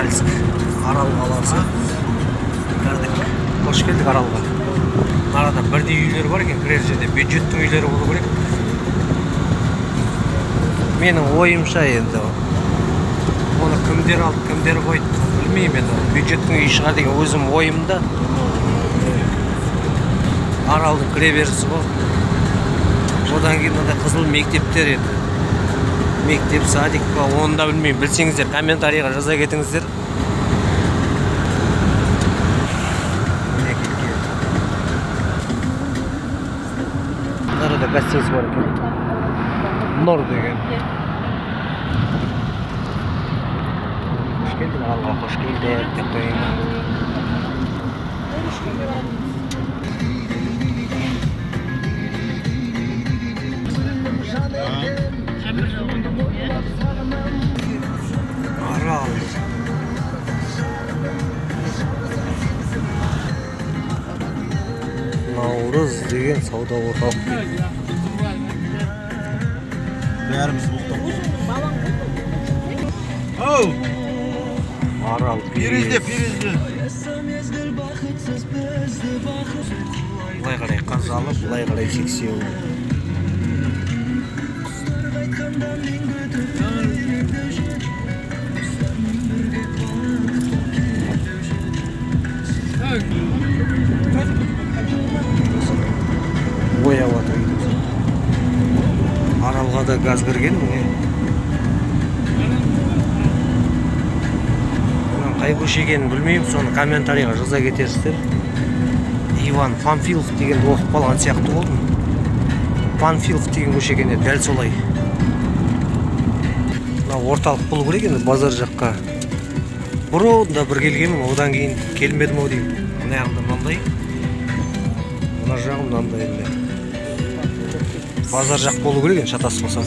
Аральск, Арал қаласы. Кірдік. Қош келдік Аралға. Арада бірдей үйлер бар екен, кірер жерде бюджеттің үйлері болу керек. Менің ойымша енді оны кімдер алды, кімдер қойды білмеймін енді. Бюджеттің үйі шығар деген өзім ойымда. Аралдың кіреберісі ғой. Одан кейін мынандай қызыл мектептер еді. Мектеп, садик па, оны да білмеймін. Білсеңіздер комментарийға жаза кетіңіздер. Мына гостиница бар екен. Нұр деген. Қош келдік Аралға, қош келдік деп қояйын. Арал. Наурыз деген сауда орталық. Бәріміз боқтап. Оу! Арал. Перезде, перезде. Былай қарай Қазалы, былай қарай Сексеуіл. Бояп жатыр. Аралға да газ кірген міне. Қай көше екенін білмеймін, соны комментарийға жаза кетерсіздер. Иван Панфилов дегенді оқып қалған сияқты болдым. Панфилов деген көше екен, дәл солай. Мына орталық болу керек енді базар жаққа. Бұрын да бір келгенмін, одан кейін келмедім ау деймін. Мына жағында мынандай, мына жағы мынандай енді. Базар жақ болу керек енді, шатаспасам.